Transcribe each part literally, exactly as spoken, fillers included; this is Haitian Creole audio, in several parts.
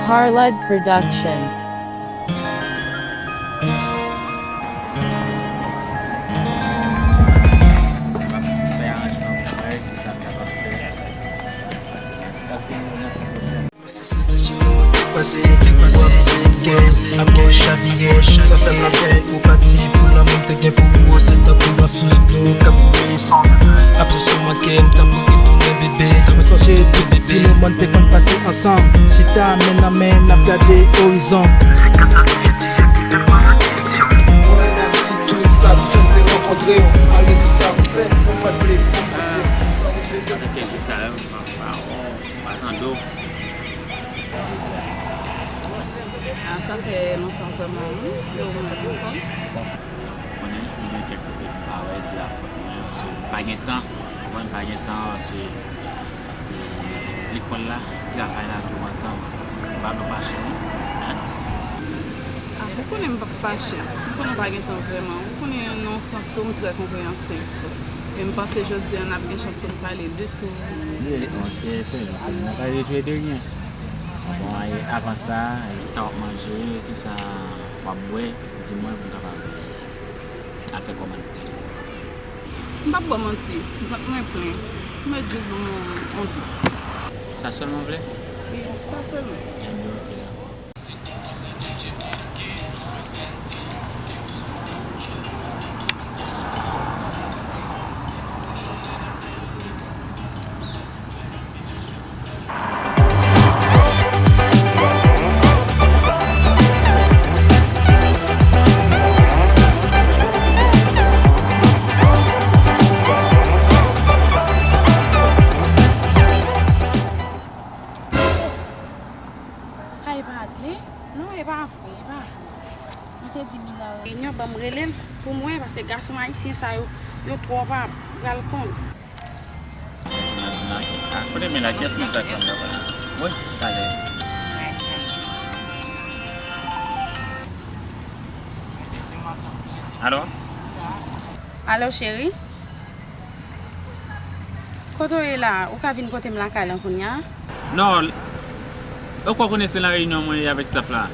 Harlud Production. Pase, pase, pase, pase, sa fè m la pèn pou pati pou lanmou m te gen pou ou, se tankou yon sous dlo k ap koule san. Absans ou manke m tankou ki tounen bebe. Mwen sonje tout ti moman n te konn pase ansanm. Chita men nan men, n ap gade orizon. Se gras a Dije, Dije ki fè m pran direksyon. Mwen rèmèsye tout sa k fè m te rankontre w. Malgre tout sa m fè, mwen pa t vle konfese sa ou vle di. Sa fè kèk jou sa yo, m pa, m pa, m pa tande w. Ah, sa fè lontan vrèman, wi. Yo, mwen anfòm. Bon, ou konnen, nou gen kèk kote nou pa wè, se lafòt mwen, paske m pa gen tan, ou konprann, m pa gen tan, paske, e, lekòl la, travay la, tou antan, m pa vle w fache, non. Hein? Ah, ou konnen m p ap fache. Ou konnen m pa gen tan vrèman. Ou konnen, nan yon sans tou, m trè konpreyansif. E m panse jodi a, n ap gen chans pou n pale de tou. Wi, ok, se, se, n ap pale de tou e de ryen. Bon, e avan sa, e kisa w ap manje, kisa w ap bwè, di mwen pou m kapab al fè kòmann. M p ap ba w manti, vant mwen plen. M mèt jis ban m yon, yon dlo. Sa sèlman w vle? Wi, sa sèlman. Ebyen, ok, dakò. Sa e pa vre? Non, e pa vre, e pa vre. M te di Mina reyinyon, ban m rele l pou m wè, paske gason ayisyen sa yo, yo twò pa pral konn. Imajine la, ah, kote men la, kiyès moun sa k pran m la? Wi, talè. Alo? Alo, cheri? Kote w ye la? Ou ka vin kote m lakay lan kounye a? Non, ou kwè konnen se nan reyinyon mwen ye avèk staff la.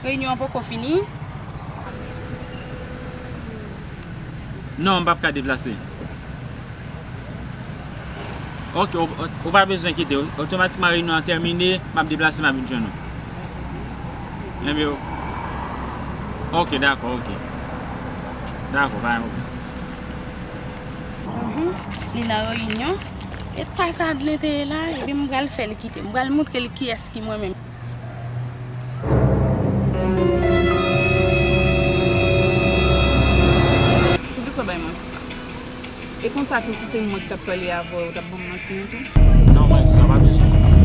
Reyinyon an poko fini? Non, m p ap ka deplase. Ok, ou, ou, ou pa bezwen enkyete w. Otomatikman reyinyon an tèmine, m ap deplase, m ap vin jwenn ou. Ebyen, ok, dakò, ok. Dakò, pa gen pwoblèm. Mhm. Li nan reyinyon. E ta sa Adlen te ye la, ebyen m pral fè l kite. M pral montre l kiyès ki mwen menm. Poukisa w bay manti sa? E konsa tou, si se mwen ki t ap pale avè w, ou t ap ban m manti an tou? Non, mwen, sa pa bezwen konsa. E,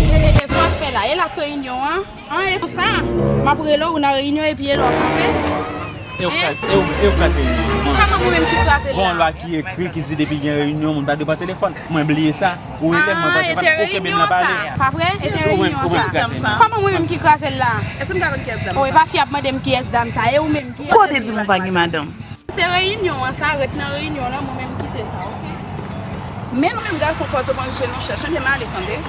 e, e, sa w ap fè la? E la k reyinyon an? An, e konsa, m ap rele w, ou nan reyinyon, epi e la w kanpe? E ou ka, e ou, e ou ka te reyinyon? Kòman mwen menm ki kraze l la? Gon lwa ki ekri ki di depi gen reyinyon, moun pa dwe pran telefòn. Mwen bliye sa. Ou rele m, mwen panse pa t, ou kenbe m nan pale. Pa vre? E te reyinyon sa. Kòman mwen menm ki kraze l la? Èske m ka konn kiyès dam sa? O, e pa fi ap mande m kiyès dam sa, e ou menm kiyès? Kote di m ou pa gen madanm? Se reyinyon an sa, ret nan reyinyon an, mwen menm kite sa, oke? Men nou menm gason Pòtoprens, je nou chèche, men m ale, tande.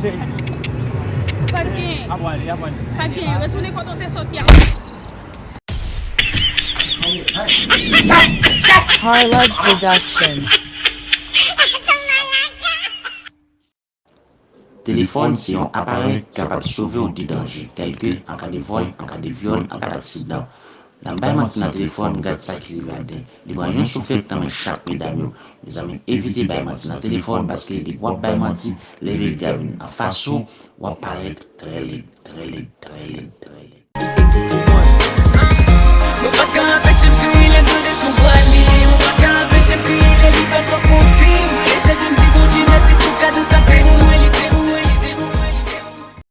Sa k genyen? Sa k genyen? Retounen kote w te soti a. Harlud Production. Telefòn se yon aparèy ki kapab sove w de danje, tèlke an ka de vòl, an ka de vyòl, an ka de aksidan. Nan bay manti nan telefòn, gad sa ki rive Adlen. Li pran yon souflèt nan men chak medam yo. Mezanmi, evite bay manti nan telefòn, paske depi w ap bay manti, lè verite a vin anfas ou, w ap parèt trè lèd, trè lèd, trè lèd, trè lèd. Ou se tout pou mwen. Mwen pa t ka anpeche m souri lè m tande sou vwa li.